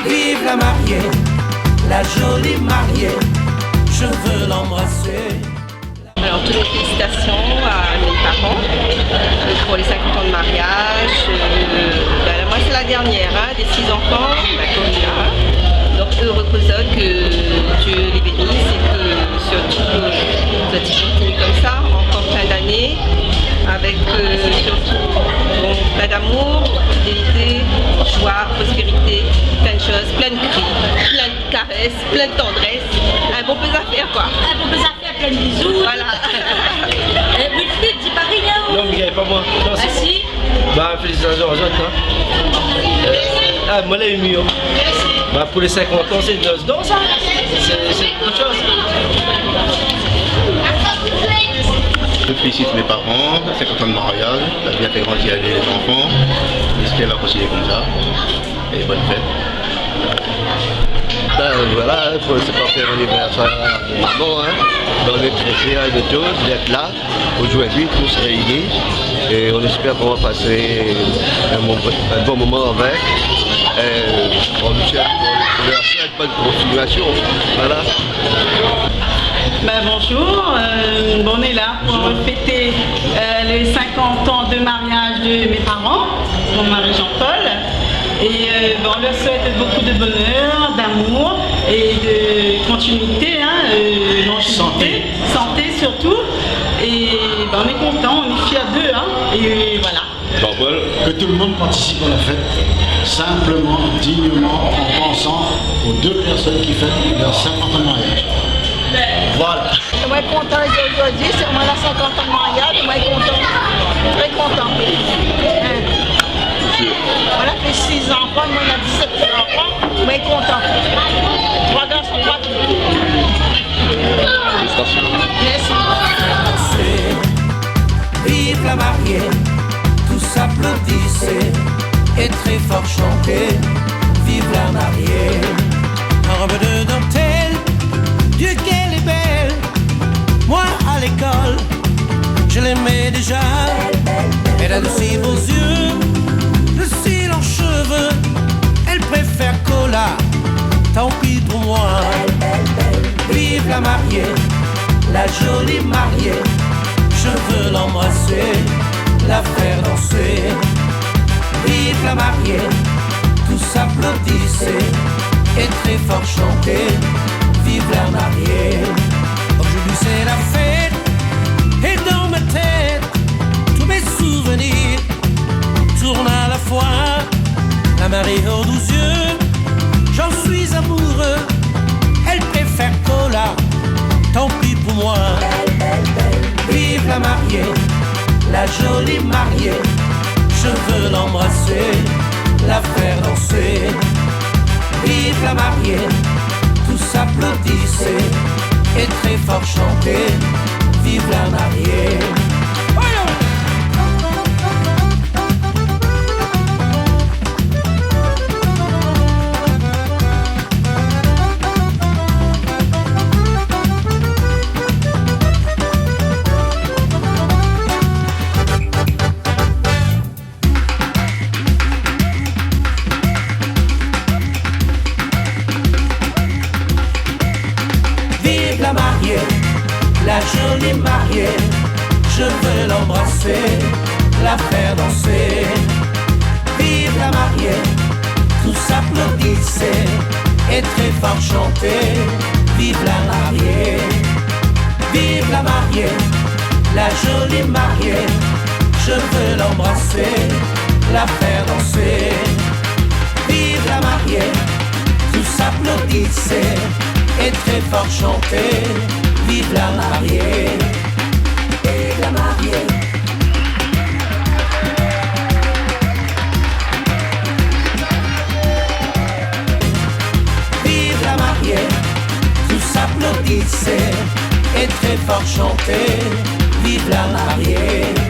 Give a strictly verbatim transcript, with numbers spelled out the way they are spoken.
Vive la mariée, la jolie mariée, je veux l'embrasser. Alors, toutes mes félicitations à mes parents, euh, pour les cinquante ans de mariage. Euh, bah, moi, c'est la dernière, hein, des six enfants. Bah, comme ça, hein. Donc, heureux pour eux, que Dieu les bénisse et que surtout, euh, ça continue comme ça, encore plein d'années, avec, euh, surtout, bon, plein d'amour, fidélité, joie, prospérité, plein de choses, plein de cris, plein de caresses, plein de tendresse. Un bon peu d'affaires, quoi. Un bon peu d'affaires, plein de bisous. Voilà. Eh, Wilfried, dis pas rien. Non, mé i gingn pa moin. Non, sé... Ah si. Ba, félisitasion azot, hein. Euh, ah, moin la ému, hein. Ba, pou lé sinkant an, sé de, non, sa. Sé, sé ot shoz. Je félicite mes parents, cinquante ans de mariage, ça a bien fait grandir les enfants, j'espère la continuer comme ça, et bonne fête. Ben voilà, hein, pour ce cinquantième anniversaire de maman, hein, ben, on est très fiers de tous, d'être là. Aujourd'hui, tous réunis, et on espère qu'on va passer un bon, un bon moment avec. Et on lui souhaite, on lui souhaite bonne continuation. Voilà. Ben, bonjour, euh, bon, on est là pour fêter, euh, les cinquante ans de mariage de mes parents, mon mari Jean-Paul. Et, euh, ben, on leur souhaite beaucoup de bonheur, d'amour et de continuité, hein, euh, longévité, santé surtout. Et, ben, on est content, on est fiers d'eux, hein, et voilà. Jean-Paul. Que tout le monde participe à la fête, simplement, dignement, en pensant aux deux personnes qui fêtent leurs cinquante ans de mariage. Voilà. Moin lé kontan zordi, sé moin la sinkant an de mariaz, moin lé kontan. Tré kontan. Hein. Moin la fé sis zanfan, moin la dizèt zanfan, moin lé kontan. Troi garson, troi fiy. Félicitations. Merci. Vive la mariée, tous applaudissez et très fort chantez. Vive la mariée. En robe de dentelle, Dieu qu'elle est belle. Moi à l'école, je l'aimais déjà. Elle a de si beaux yeux, de si longs cheveux. Elle préfère Cola, tant pis pour moi. Vive la mariée, la jolie mariée. Je veux l'embrasser, la faire danser. Vive la mariée, tous applaudissez et très fort chantez. Vive la mariée. Aujourd'hui c'est la fête et dans ma tête, tous mes souvenirs tournent à la fois. La mariée aux doux yeux, j'en suis amoureux. Elle préfère Cola, tant pis pour moi. Vive la mariée, la jolie mariée. Je veux l'embrasser, la faire danser. Vive la mariée, tous applaudissez et très fort chantez. Vive la mariée. Vive la mariée, la jolie mariée. Je veux l'embrasser, la faire danser. Vive la mariée, tous applaudissez et très fort chantez. Vive la mariée, vive la mariée, la jolie mariée. Je veux l'embrasser, la faire danser. Vive la mariée, tous applaudissez et très fort chantez. Vive la mariée, vive la mariée. Vive la mariée, tous applaudissez et très fort chantez. Vive la mariée.